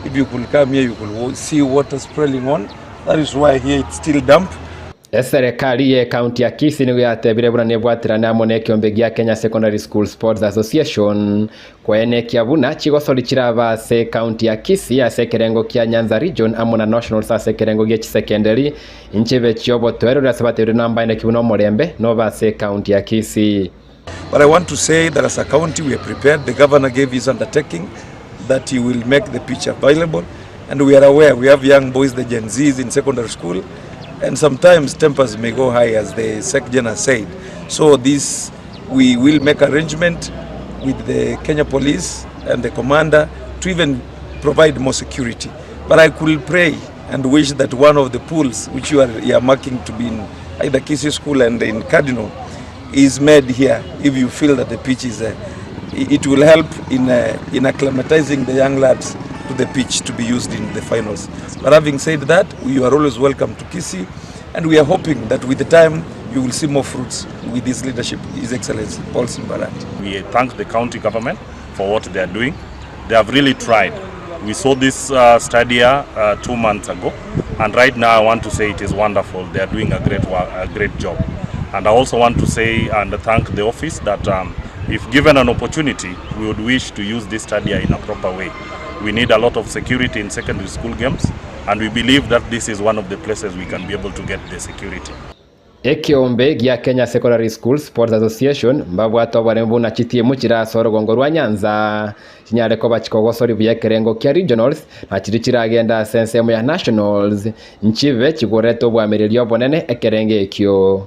if you could come here, you could see water spraying on. That is why here it's still damp. Eserekari y'ecounty ya Kisii nigo yatebire buna nebwaterane amo nekiombe gia Kenya Secondary School Sports Association koenekia buna chigosori chiraba ase ecounty ya Kisii ase ekerengo kia Nyanza Region amo na Nationals ase ekerengo gie chisekenderi inchibe chiobotoereru ase batebire nambaeneki buna omorembe nobe ase ecounty ya Kisii. But I want to say that as a county we are prepared. The governor gave his undertaking that he will make the pitch available. And we are aware we have young boys, the Gen Zs in secondary school. And sometimes tempers may go high, as the SecGen has said. So this, we will make arrangement with the Kenya Police and the commander to even provide more security. But I could pray and wish that one of the pools, which you are earmarking to be in either Kisii School and in Cardinal, is made here. If you feel that the pitch is, it will help in, in acclimatizing the young lads to the pitch to be used in the finals. But having said that, you are always welcome to Kisii, and we are hoping that with the time you will see more fruits with his leadership, His Excellency Paul Simba Arati. We thank the county government for what they are doing. They have really tried. We saw this uh, stadia uh, 2 months ago, and right now I want to say it is wonderful. They are doing a great work, a great job. And I also want to say and thank the office that if given an opportunity, we would wish to use this stadia in a proper way. We need a lot of security in secondary school games, and we believe that this is one of the places we can be able to get the security. Ekiombe gia Kenya Secondary School Sports Association mbabwate oboremu buna chitimu chirase orogongo rwa Nyanza chinyare koba chikogosori buya ekerengo kia regionals na chiri chiragenda ase ensemo ya nationals nchibe chigorete obwamereria obonene ekerenge ekio.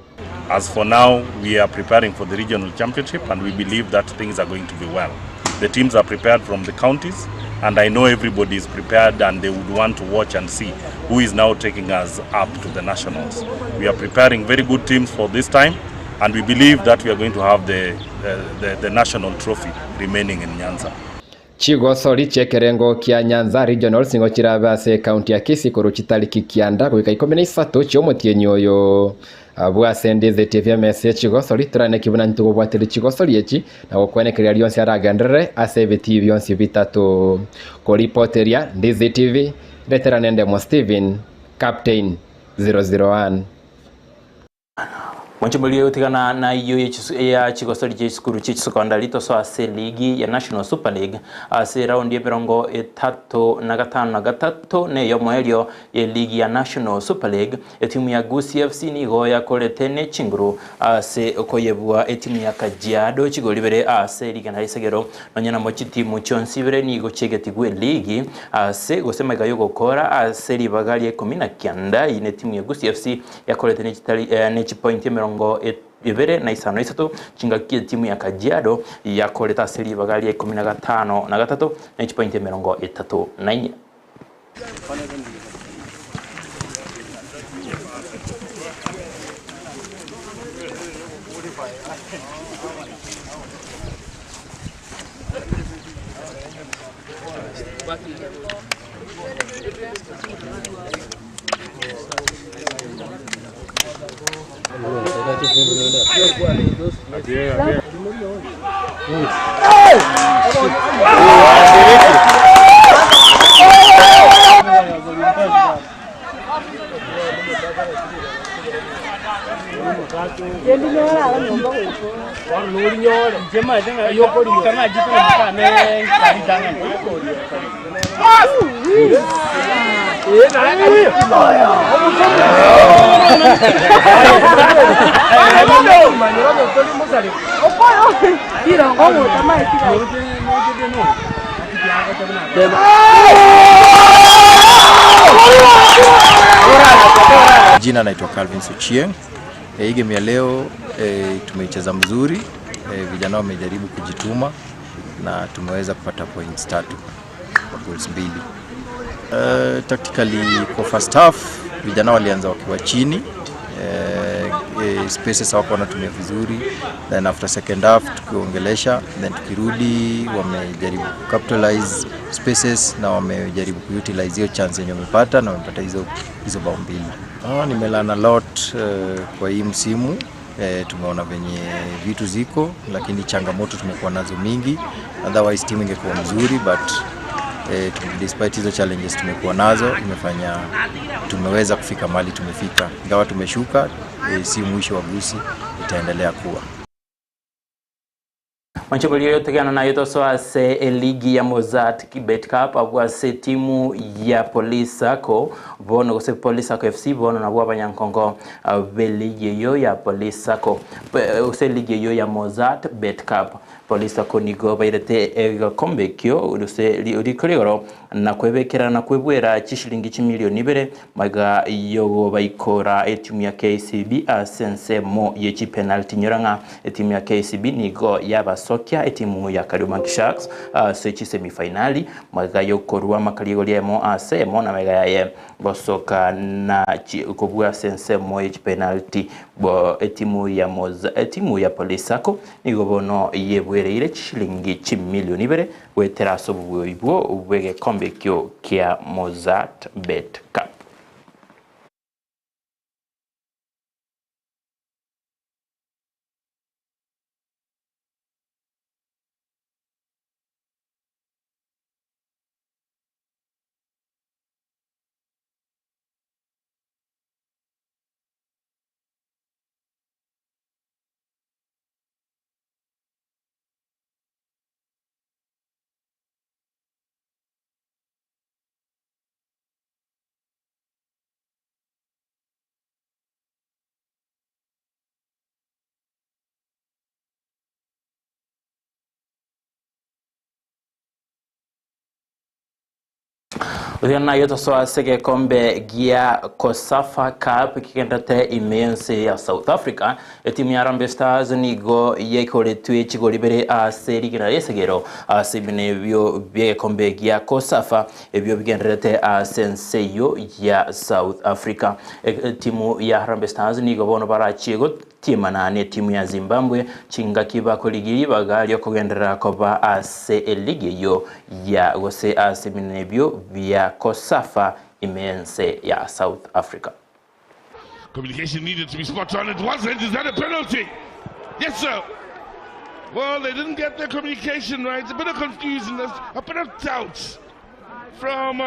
As for now, we are preparing for the regional championship and we believe that things are going to be well. The teams are prepared from the counties, and I know everybody is prepared and they would want to watch and see who is now taking us up to the nationals. We are preparing very good teams for this time, and we believe that we are going to have the national trophy remaining in Nyanza. Chigosori chiekerengo kia Nyanza Regional singo chirabe ase ekaunti ya Kisii korwa chitariki kianda goika 13 chiomotienyi oyo abwo ase Ndizi TV MS chigosori torane kibuna ntugobwateri chigosori echi na gokwenekeria rionsi aragenderere ase ebiti bionsi bitato koripoteria Ndizi TV reterane ndemo Steven Captain 001. Mwanchimbolio yotigana na iyo ya chigosori chia chisukuru chia chisecondary toso ase ligi ya National Super League ase raundi ya 35 na neyo moelio ya ligi ya National Super League. Etimu ya Gusii FC nigo yakorete ne chinguru ase okoyebua etimu ya Kajiado chigori bere ase ligana risegero nonya namo chitimu chionsi bere nigo chigetigwe ligi ase gose maiga yogokora ase ribaga ria 19. Iyi ne timu ya Gusii FC yakorete ne chitari eh, ne chipoint 25 isato chingaki timu ya Kajiado yakoreta ase ribaga ria 53 ne chipoint 34. Jina naitwa Calvin Suchieng. Hii game ya leo tumeicheza mzuri. Vijana wamejaribu kujituma na tumeweza kupata points tatu kwa goals mbili. Tactically kwa first half vijana walianza wakiwa chini, spaces hawako wanatumia vizuri, then after second half tukiongelesha, then tukirudi wamejaribu capitalize spaces na wamejaribu kuutilize hiyo chance yenye wamepata na wamepata hizo bao mbili. Nimelearn a lot kwa hii msimu. Tumeona venye vitu ziko, lakini changamoto tumekuwa nazo mingi, otherwise timu ingekuwa mzuri, but despite hizo challenges tumekuwa nazo imefanya tumeweza kufika mahali tumefika. Ingawa tumeshuka, si mwisho wa Gusii, itaendelea kuwa. Manchimbolio yotegana nayo toso ase eligi ya Mozzart Bet Cup abwo ase timu ya Police Sacco bono gose Police Sacco FC bono nabwo abanyankongo beligi eyo ya Police Sacco gose ligi eyo ya Mozzart Bet Cup. Police Sacco nigo bairete egekombe ekio gose riko rigoro na kwebekera na kwebwera chishilingi chimilioni ibere magega yogobaikora etimu ya KCB ase ensemo ye chipenalty. Inyora ng'a etimu ya KCB nigo yabasokia etimu ya Kariobangi Sharks ase chisemifainali magega yokorua amakarigo riemo ase emo na magega yaye gosoka na kobua ase ensemo ye chipenalty bo etimu ya Moza etimu ya Police Sacco nigo bono yebwereire chishilingi chimilioni ibere goetera ase obobui obwo bw'egekombe ekio kia Mozzart Bet Cup. Oyo naye tosoa ase egekombe gia COSAFA Cup kigenderete ime y'ense ya South Africa. Etimu ya Harambee Stars nigo yekoretwe chigori ibere ase rigena ri'esegero ase ebina ebio bi'egekombe gia COSAFA ebio bigendererete ase ense eyio ya South Africa. Etimu ya Harambee Stars nigo bono barachie Tiemana netimu ya Zimbabwe chingaki bakorigia ribaga riokogenderera koba ase eligi eyio ya gose ase ebinene ebio bia COSAFA ime y'ense ya South Africa. Communication needed to be spot on. It wasn't. Is that a penalty? Yes, sir. Well, they didn't get their communication right. A bit of confusion, a bit of doubt from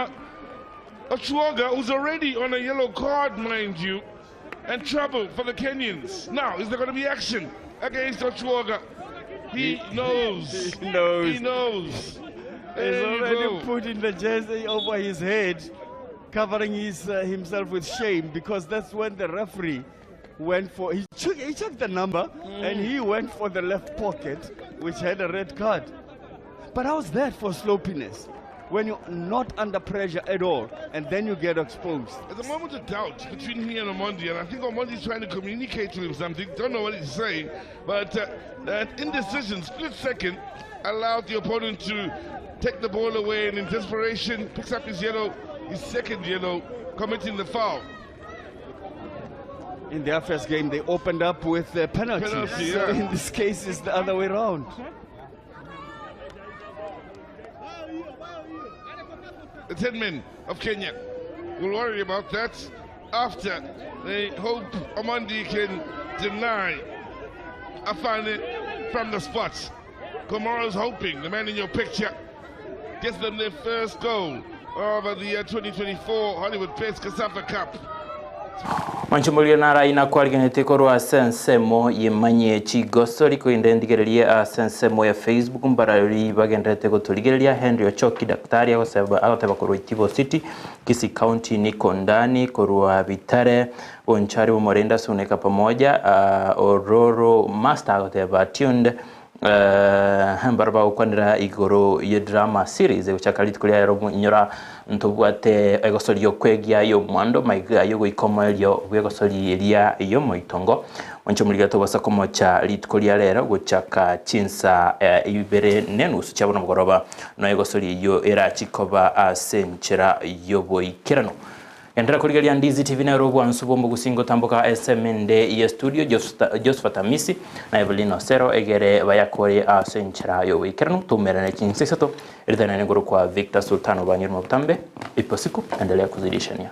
Ochuoga, who's already on a yellow card, mind you, and trouble for the Kenyans. Now, is there going to be action against Ochuoga? He knows. He knows. He knows. He's There you already go. putting the jersey over his head, covering his himself with shame because that's when the referee went for he took he checked the number and he went for the left pocket, which had a red card. But how's that for sloppiness? When you're not under pressure at all, and then you get exposed. There's a moment of doubt between he and Omondi, and I think Omondi's trying to communicate to him something. Don't know what he's saying, but that indecision, split second, allowed the opponent to take the ball away, and in desperation, picks up his yellow, his second yellow, committing the foul. In their first game, they opened up with a penalty. Penalty, So yeah. in this case, it's the other way round. The 10 men of Kenya will worry about that after they hope Omondi can deny Afane from the spot. Komoro's hoping, the man in your picture, gets them their first goal of the 2024 Hollywood Bets COSAFA Cup. Mwanche moria nara inakwariganete korwa ase ensemo yemanye chigosori korende ndigererie ase ensemo ya Facebook mbarari bagenderete gotorigereria Henry Ochoki daktari agoseba agoteba korwa Itibo City Kisii County niko ndani korwa Bitare Bonchari Bomorenda Suneka pamoja Ororo Master agoteba tuned mbaro bagokwanera igoro ye drama series egochaka rituko ria ero inyora ntobwate egosori okwegia y'omwando maiga yogoikoma erio bwegosori eria y'omoitongo onche omoriga tobasa komocha rituko ria rero gochaka chinsa ibere nenusu chia bono mogoroba no egosori eyio erachikoba ase enchera y'oboikerano. Endera kurigeria Ndizi TV na robo ansubo mbugusingo tamboka SMND ye studio Josephat Amisi na Evelyn Osero egere bayakore ase enchera y'oboikerano tumerane chinsa isato eritana ngoro kwa Victor Sultano Banyiruma Butambe ipo siku endelea kuzidishania.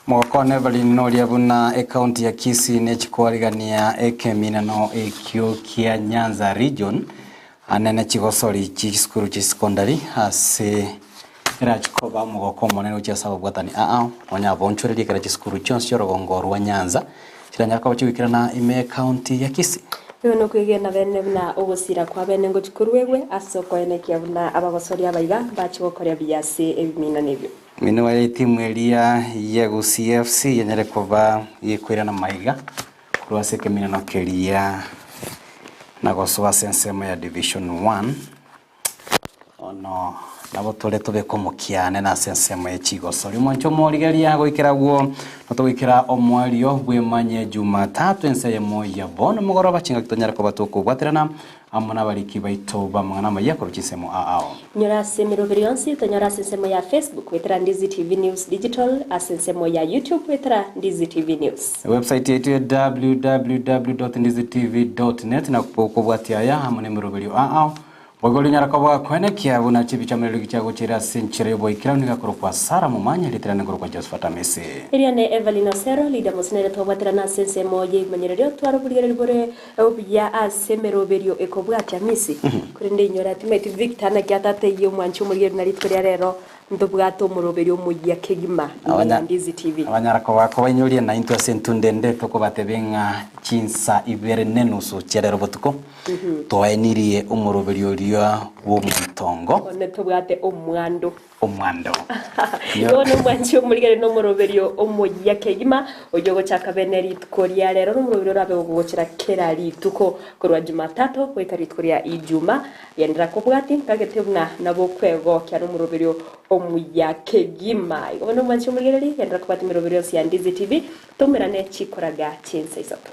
Mogokone Evelyn noria buna ecounty ya Kisii nechikwarigania ekeminano ekio kia Nyanza region anene chigosori chisukuru chi secondary ase erachikoba omogoko omonene gochia ase ababwatani aa nonya abonchoreria ekero chisukuru chionsi chiorogongo rwa Nyanza chiranyare koba chigoikerana ime ecounty ya Kisii. Nigo nokwegena bene buna ogosira kwa bene ngochia koruegwe ase okoenekia buna abagosori abaiga mbache gokoria buya ase ebiminano ebio. Minwa y'etimu eria ya Gusii FC yanyare koba gekoirana maiga korwa ase ekeminano keria na gosoa ase ensemo ya Division One. Bono nabo tore tobeke omokiane na ase ensemo ye chigosori. Omwancho omorigeria goikera agwo notogoikera omoerio bwemanye Jumatatu ense eyemo ya bono mogoroba chingaki tonyare koba tokobwaterana amo nabariki baito b'amang'ana amaya korwa chinsemo ao. Nyora ase emeroberi yonsi, tonyore ase ensemo ya Facebook goetera Ndizi TV News Digital, ase ensemo ya YouTube goetera Ndizi TV News. Ewebsite yaito ya www.ndizitv.net na kobwatia aya amo nemeroberio ao. Boigo rinyara koba koenekia buna chibicha amerero chiagochire ase enchera y'oboikeranu nigo akorokwa Sara Momanyi, rieta riane nkorokwa Josephat Amisi. Eria ne Evelyn Osero, Leader Mosinere twabwaterana ase ensemo y'ebimanyererio tware oborigereria bore obuya ase emeroberio ekobwatia Amisi. Korende inyora timaeti Victor naki atateiyo omwanchi omorigereria na rituko ria rero ntobwate omoroberio omoyia kegima ime ya Ndizi TV. Abanyara koba kobainyoria naintwe ase entunda ende tokobatebia ng'a chinsa ibere nenusu chia rero botuko Twaenirie omoroberio oria bw'omoitongo. One tobwate omwando. Omwando. Igo nomwanchi omorigere nomoroberio omoyia kegima, oyio ogochaka bene rituko ria rero, nomoroberio orabe ogogochera kera rituko korwa Jumatatu goika rituko ria Ijuma. Genderera kobwati nkagete buna nabo okwegokia nomoroberio omuya kegima. Igo bono omwanchi omorigereri, genderera kobwati emeroberio yonsi ya Ndizi TV, toumerane chikoraga chinsa isato.